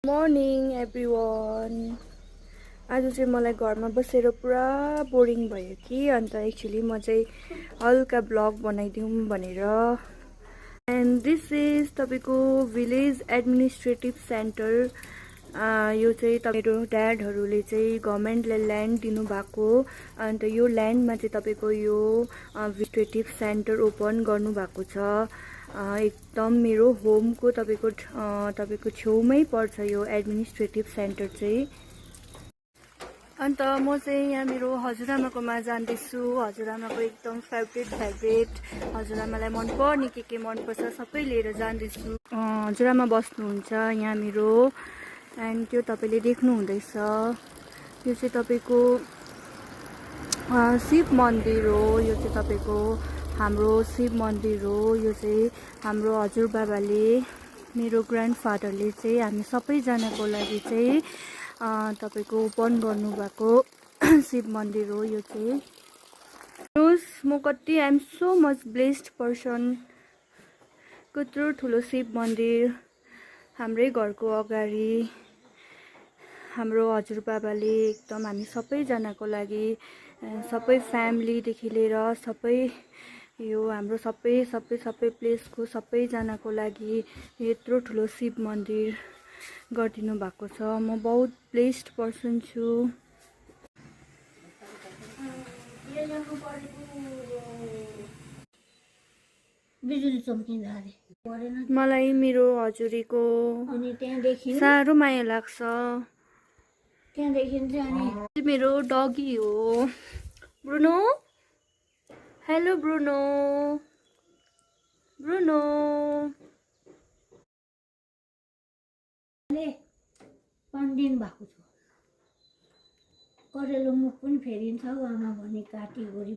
Morning everyone. आज चाहिँ मलाई घरमा बसेर पुरा बोरिङ भयो कि अन्त एक्चुअली म चाहिँ हल्का ब्लग बनाइदिउँ भनेर। एन्ड दिस इज तपाईँको भिलेज एडमिनिस्ट्रेटिभ सेन्टर। यो चाहिँ मेरो ड्याडहरूले चाहिँ गभर्मेन्टले ल्यान्ड दिनुभएको, अन्त यो ल्यान्डमा चाहिँ तपाईँको यो एडमिनिस्ट्रेटिभ सेन्टर ओपन गर्नुभएको छ। एकदम मेरो होमको तपाईँको छेउमै पर्छ यो एडमिनिस्ट्रेटिभ सेन्टर चाहिँ। अन्त म चाहिँ यहाँ मेरो हजुरआमाकोमा जाँदैछु। हजुरआमाको एकदम फेभरेट हजुरआमालाई मनपर्ने के मनपर्छ सबै लिएर जाँदैछु। हजुरआमा बस्नुहुन्छ यहाँ मेरो। एन्ड त्यो तपाईँले देख्नुहुँदैछ यो चाहिँ तपाईँको शिव मन्दिर हो। यो चाहिँ तपाईँको हाम्रो शिव मन्दिर हो। यो चाहिँ हाम्रो हजुरबाबाले मेरो ग्रान्डफादरले चाहिँ हामी सबैजनाको लागि चाहिँ तपाईँको ओपन गर्नुभएको शिव मन्दिर हो। यो चाहिँ म कति I am so much blessed person. कत्रो ठुलो शिव मन्दिर हाम्रै घरको अगाडि हाम्रो हजुरबाबाले एकदम हामी सबैजनाको लागि, सबै फ्यामिलीदेखि लिएर सबै यो हाम्रो सबै प्लेसको सबैजनाको लागि यत्रो ठुलो शिव मन्दिर गरिदिनु भएको छ। म बहुत ब्लेस्ड पर्सन छु। मलाई मेरो हजुरीको साह्रो माया लाग्छ। मेरो डगी हो ब्रुनो। Hello Bruno. पन्दिन भएको छ। करेलो मुख पनि फेरिन्छ आमा भनी काटी गोरी।